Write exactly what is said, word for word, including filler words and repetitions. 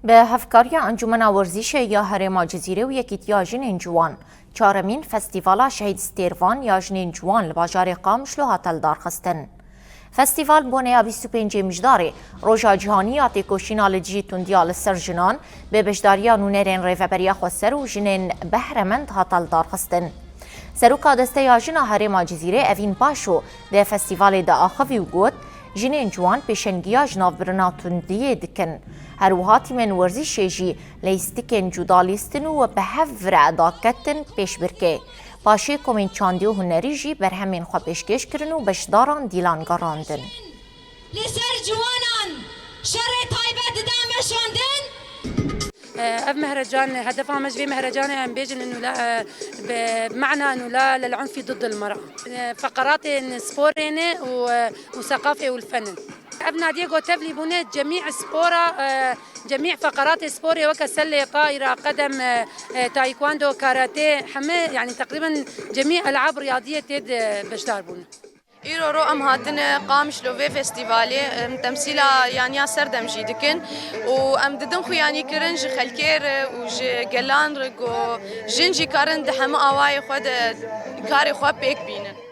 Bi hevkariya Encûmena Werzîşê ya Herêma Cizîrê û Yekîtiya Jinên Ciwan, çaremîn Festîvala Şehîd Stêrvan ya Jinên Ciwan li bajarê Qamişlo hate lidarxistin. Festîval bi boneya bîst û pêncê Mijdarê, Roja Cîhanî ya Têkoşîna li Dijî Tundiya li Ser Jinan, bi beşdariya nûnerên Rêveberiya Xweser û jinên behremend hate lidarxistin. Seroka Desteya Jina Herêma Cizîrê Evîn Paşo di festîvalê de axivî û got, Jinên ciwan pêşengiya jinavbirina tundiyê dikin. Her wiha tîmên werzîşê jî leyîstikên cuda lîstin û bi hev re daketin pêşbirkê. Paşê komên çandî û hunerî jî berhemên xwe pêşkêş kirin û beşdaran dîlan gerandin. Li ser ciwanan şerê taybet dida meşandin. Ev mehrecan, hedefa me ji vê mehrecanê em bêjin û la, e, bi mena û la lil unfî diddil mera. E, feqeratên sporê ne û, e, û seqafê û fen in. Ev nadiyê ku tevlî bûne cemî spora, e, cemî feqeratê sporê weke selle, tayra, qedem, e, e, taekwondo, karate, heme, yani teqrîben cemî elab riyadiyê tê de beşdar bûne. Îro ro em hatine Qamişlo vê festîvalê, em temsîla yaniya serdem jî dikin û em didin xuyanîkirin ji xelkê re û ji gelan re ku jin jî karin di hemû awayê xwe de karê xwe pêk bînin.